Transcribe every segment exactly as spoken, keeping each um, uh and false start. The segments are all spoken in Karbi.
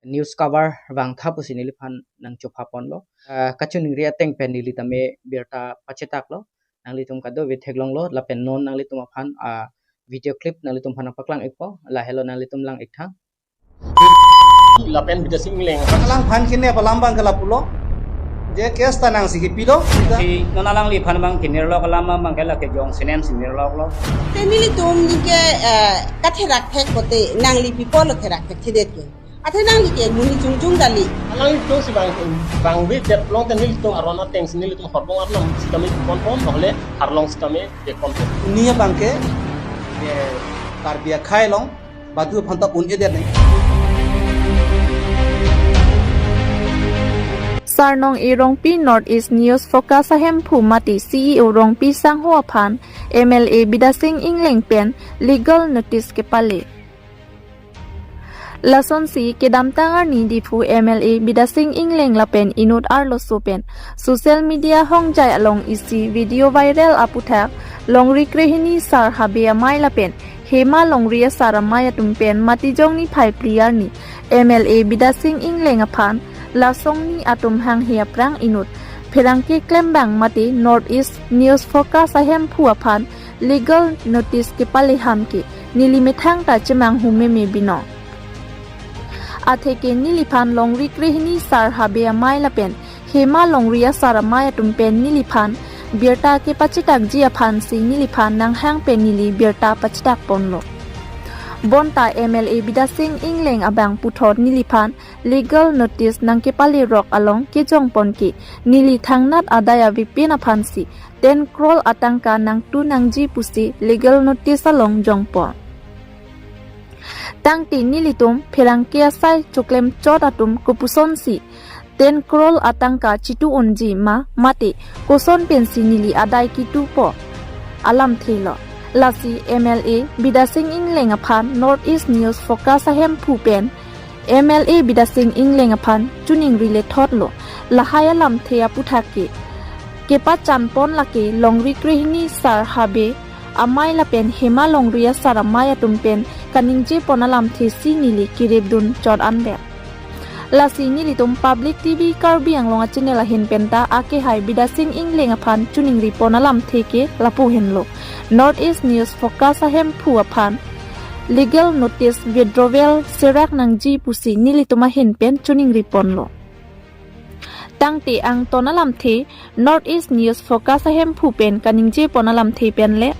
news cover vangtha pusi neliphan nangchopha ponlo. Ah, kachiningri ateng pen neli tame birta pachetaklo. Nanglitum kadokave theklonglo lapen non nanglitum aphan, ah, video clip nanglitum aphan paklang ikpo. Lahelo, nanglitum lang iktha. Lapen Bidya Sing Engleng. Alangphan kene alam abang ke lapulo. Je case ta nangsi kipilo. Si non alangliphan abang kinirlo alam abang ke lake jongsi nangsi nirlo lo. Te nelitum nike, eh, katherak thek pote nangli pi apotlo therak thekthedet ke. Athe nangli ke monit jongjong kali. Alanglitum si bang, bang ve det long te nelitum aron atengsi nelitum horbong arnam sitame pon pon, nohole arlong sitame de pon pon. Ni abang ke, eh, Karbi akhei along badu aphan ta un-edet nang. Sarnong E Rongpi, North East News Focus ahemphu mate C E O Rongpi Sangho aphan M L A Bidya Sing Engleng pen legal notice kepale. Lasonsi kedamtang arni Diphu M L A Bidya Sing Engleng lapen inut arloso pen social media hongjai along isi video viral aputhak longri krehini sar habe amei lapen Hema longri asar amei atum pen Matijong niphai phli arni M L A Bidya Sing Engleng aphan lasongni atum hanghe aphrang inut pherangke klembang mate North East News Focus ahemphu aphan legal notice kepale ham ke neli methang ta chemanghu meme binong. Atheke neliphan longri krehini sar habe amei lapen Hema longri asar amei atum pen neliphan birta kepachethakji aphansi neliphan nanghang pen neli birta pachethak ponlo. Bonta M L A Bidya Sing Engleng abang puthot neliphan legal notice nangkepale rok along kejong pon ke neli thangnat adai avepin aphansi ten crore atangka nangtu nangji pusi legal notice along jong pon. Tangte nelitum pherangke asai choklem chot atum kopusonsi ten crore atangka chitu unji ma mate koson pensi neli adai kitupo alamthe lo. Lasi M L A Bidya Sing Engleng aphan North East News Focus ahemphu pen M L A Bidya Sing Engleng aphan chiningri lethotlo. Lahai alamthe aputhak ke kepachan pon lake longri krehini sar habe amei lapen Hema longri asar amei atum pen kaningje pon alamthe si neli kirip dun chot anvet. Lasi nelitum Public T V Karbi Anglong a channel ahin penta akehai Bidya Sing Engleng aphan chiningri pon alamthe ke lapu henlo. North East News Focus ahemphu aphan legal notice withdrawal serak nangji pusi nelitum ahin pen chiningri ponlo. Tangte angton alamthe North East News Focus ahemphu pen kaningje pon alamthe pen le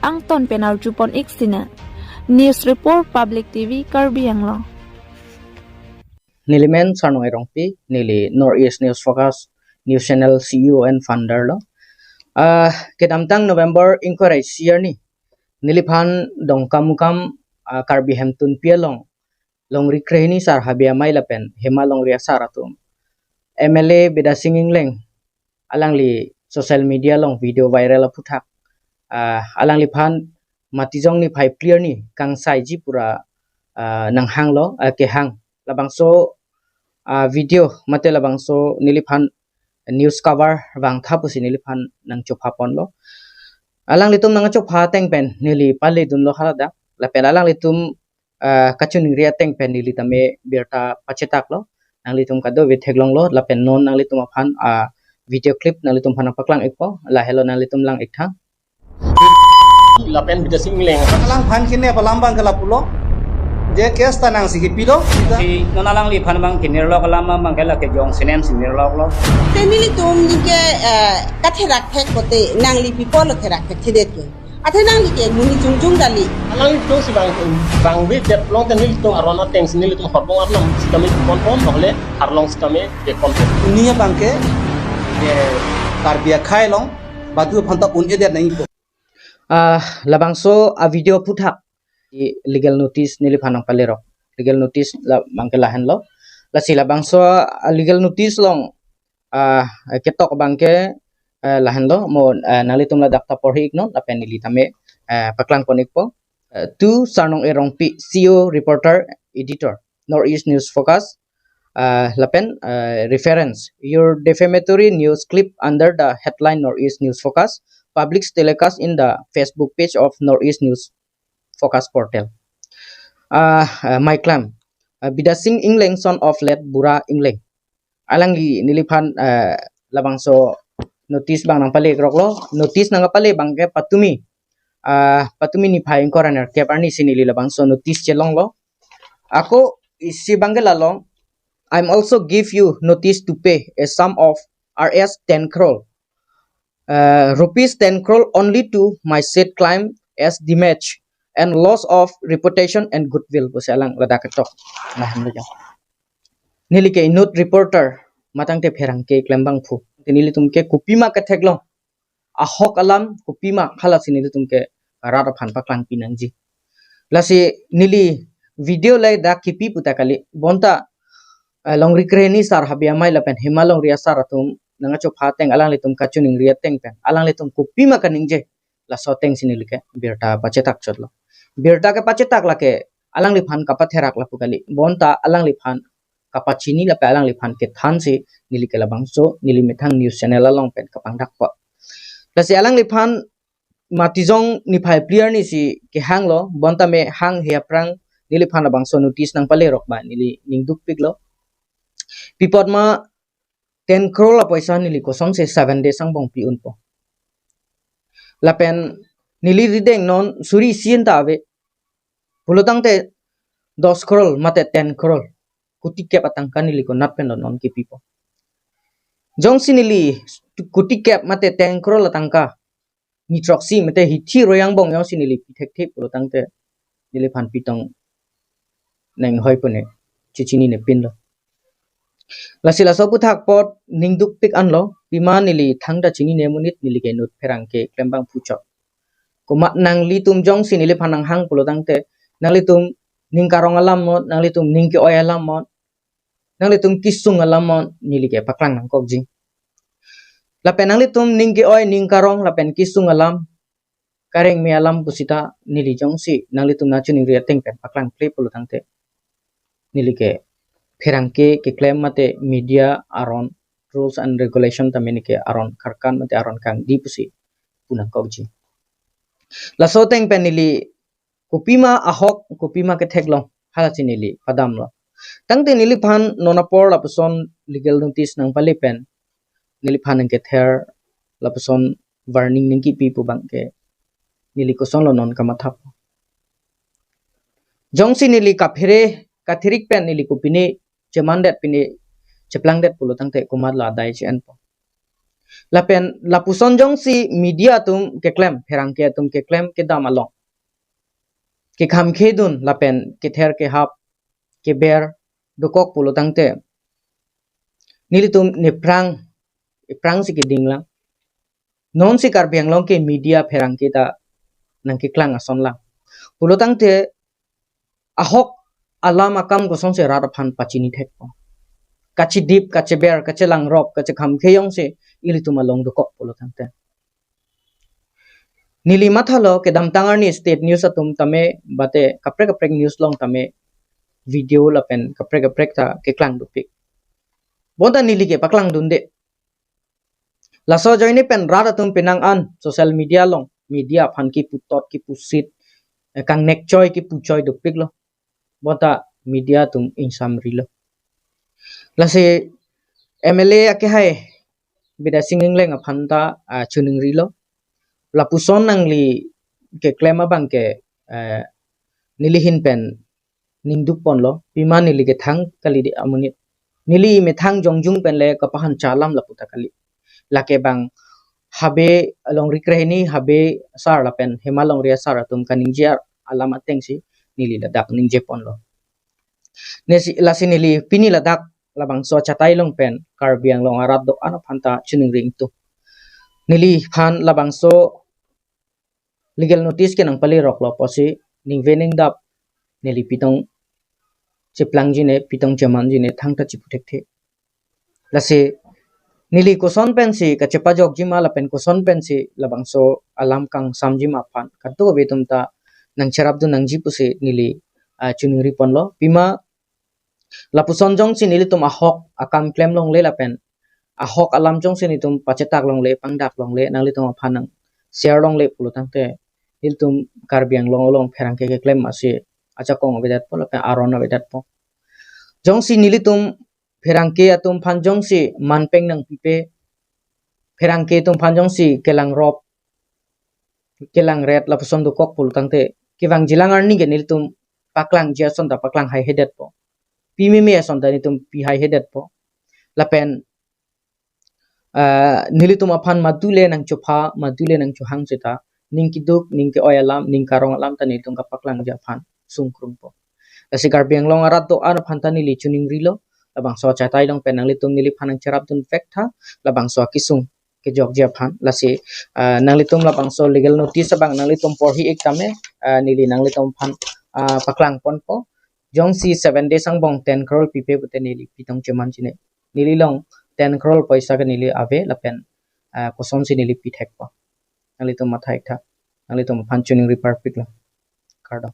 angton pen arju pon ik sina. News report, Public T V Karbi Anglong. Neli men Sarnong E Rongpi, neli North East News Focus News Channel C E O and founder lo. Ah, kedamtang November ingkoi ra isi arni neliphan Dongkamukam, ah, Karbi Hemtunpi along longri krehini sar habe amei lapen Hema longri asar atum M L A Bidya Sing Engleng alangli social media along video viral aputhak, ah, alangliphan Matijong niphai phli arni kangsaiji pura, ah, nanghanglo, ah, kehang. Labangso, ah, video mate labangso neliphan news cover vangtha pusi neliphan nangchopha ponlo. Alanglitum nangchopha ateng pen neli pale dunlo haladak. Lapen alanglitum, ah, kachiningri ateng pen neli tame birta pachetaklo. Nanglitum kadokave theklonglo lapen non nanglitum aphan, ah, video clip nanglitum aphan paklang ikpo. Lahelo, nanglitum lang iktha. Lapen Bidya Sing Engleng. Alangphan kene alam abang ke lapulo. Je case ta nangsi kipilo. Si non alangliphan abang kinirlo alam abang ke lake jongsi nangsi nirlo lo. Te nelitum nike, eh, katherak thek pote nangli pi apotlo therak thekthedet ke. Athe nangli ke monit jongjong kali. Alanglitum si bang, bang ve det long te nelitum aron atengsi nelitum horbong arnam sitame pon pon, nohole arlong sitame de pon pon. Ni abang ke, eh, Karbi akhei along badu aphan ta un-edet nangpo. Ah, labangso a video aputhak i legal notice neliphan nangpalerok. Legal notice la abang ke lahenlo. Lasi labangso a legal notice along, ah, ketok abang ke, eh, lahenlo. Mo, eh, nanglitum ladak ta porhi iknon lapen neli tame, eh, paklang pon ikpo. Eh, to Sarnong E Rongpi, C E O, reporter, editor, North East News Focus, uh, lapen, uh, reference. Your defamatory news clip under the headline North East News Focus published telecast in the Facebook page of North East News Focus portal. Uh, uh, my claim. uh, Bidya Sing Engleng, son of late Bura Engleng. Alangli neliphan, uh, labangso notice abang nangpale roklo. Notice nangpale abangke patumi, uh, patumi niphai ingkoi ra nerkep arni si neli labangso notice chelonglo. Ako isi abangke la long, "I'm also give you notice to pay a sum of R S ten crore, uh, rupees ten crore only to my said client as damage and loss of reputation and goodwill," pusi alang ladak kechok. Nah, neli ke inut reporter, matangte pherangke klem abangphu. Te nelitum ke kopima ketheklong, ahok alam kopima, halasi nelitum ke rat aphan paklangpi nangji. Lasi neli video ladak kipi pu ta kali, bonta, eh, Longri Krehini sar, Habe Amei lapen Hema Longri asar atum nangkachopha ateng, alanglitum kachiningri ateng pen alanglitum kopima kaningje, laso ateng si neli ke birta pachetak chotlo. Birta kepachetak lake alangliphan kapatherak lapu kali, bonta alangliphan kapachini lapen alangliphan kethan si neli ke labangso neli methang news channel along pen kapangdakpo. Lasi alangliphan Matijong niphai phli arni si kehanglo, bonta me hanghe aphrang neliphan labangso notice nangpale rok abang neli ning dukpiklo. Pi apot ma ten crore apoisa neli kosonsi seven days angbong pi unpo? Lapen neli rideng non suri isi an ta ave. Pulotangte dos crore mate ten crore, koti kep atangka neli konat pen non kipipo? Jongsi neli koti kep mate ten crore atangka ni throksi mate hithi royang angbong jongsi neli pi thekthe pulotangte neliphan pitong nang hoi pune, chechinine pinlo. Lasi laso aphuthak apot ning dukpik anlo, pima neli thangta chinine amonit neli ke inut pherangke klem abangphu chot. Komat nanglitum jongsi neliphan nanghang pulotangte, nanglitum ning karong alam non, nanglitum ning ke-oi alam non, nanglitum kesung alam non, neli ke paklang nangkokji. Lapen nanglitum ning ke-oi, ning karong lapen kesung alam, kareng me alam pusita neli jongsi nanglitum nangchiningri ateng pen paklangkle pulotangte, neli ke pherangke keklem mate media aron rules and regulation tame neli ke aron karkan mate aron kangdi pusi pu nangkokji. Laso ateng pen neli kopima ahok, kopima ketheklong, halasi neli padamlo. Tangte neliphan non apor lapuson legal notice nangpale pen neliphan nangkether, lapuson warning nangkipi pu abangke neli kosonlo non kamathapo? Jongsi neli kaphere kathirik pen neli kopine chemandet, pine cheplangdet pulotangte komatlo adai che-enpo? Lapen lapuson jongsi media atum keklem, pherangke atum keklem kedam along kekhamkhedun lapen kether kehap keber dokok pulotangte, nelitum nephrang, ephrang si kedinglang. Nonsi Karbi Anglong ke media pherangke ta nangkeklang ason lang. Pulotangte ahok alam akam kosonsi rat aphan pachini thekpo? Kachidip, kacheber, kachelangrop, kachekhamkhe jongsi ilitum along dokok pulotangte. Neli mathalo kedamtang arni state news atum tame mate kaprek kaprek news along tame video lapen kaprek kaprek ta keklang dopik. Bonta neli ke paklang dunde. Laso ajoine pen rat atum penang an social media along media aphan kiputot kipusit, eh, kangnek choi kipu choi dopiklo. Bonta media atum ingsamrilo. Lasi M L A akehai Bidya Sing Engleng aphan ta, ah, chiningrilo. Lapuson nangli keklem abangke, eh, neli ahin pen ning dukponlo, pima neli kethang kali de amonit. Neli methang jongjung pen le kapahancha alam lapu ta kali. Lake bang Habe Longri Krehini, Habe sar lapen Hema Longri asar atum kaningje alam atengsi neli ladak ningjeponlo. Nesi, lasi neli pini ladak labangso achatai along pen Karbi Anglong arat do-an aphan ta chiningri ingtung. Neliphan labangso legal notice ke nangpale roklo pusi ningve ningdap neli pitong cheplangji ne, pitong chemanji ne thangta chipu thekthe. Lasi neli koson pensi kachepajokji ma lapen koson pensi labangso alam kangsamji ma aphan kadokave atum ta nangcherapdun nangji pusi neli, ah, chiningriponlo. Pima lapuson jongsi nelitum ahok akam klem longle lapen ahok alam jongsi nelitum pachetak longle, pangdak longle, nanglitum aphan nang share longle pulotangte, nelitum Karbi Anglong along pherangke keklem asi ajakong avedetpo lapen aron avedetpo. Jongsi nelitum pherangke atum aphan jongsi manpeng nangpipe, pherangke atum aphan jongsi kelangrop, kelangret lapuson dokok pulo tangte, kevangjilang arni ke nelitum paklangji ason ta paklang haihedetpo. Pi meme ason ta nelitum pi haihedetpo. Lapen ah, nelitum aphan madule nangchopha, madule nangchohang seta, ning keduk, ning ke-oi alam, ning karong alam ta nelitum kapaklangji aphan sungkrungpo. Lasi Karbi Anglong arat do-an aphan ta neli chiningrilo, labangso achatai along pen nanglitum neliphan nangcherapdun vek tha, labangso akesung kejokji aphan. Lasi ah, nanglitum labangso legal notice abang nanglitum porhi ik tame, ah, neli nanglitum aphan ah, paklangponpo. Jongsi seven days angbong ten crore pipe pute neli pitong cheman chine. Neli along ten crore poisa ke neli ave lapen ah, kosonsi neli pithekpo. Nanglitum matha ik tha. Nanglitum aphan chiningri parpiklo. Kardom.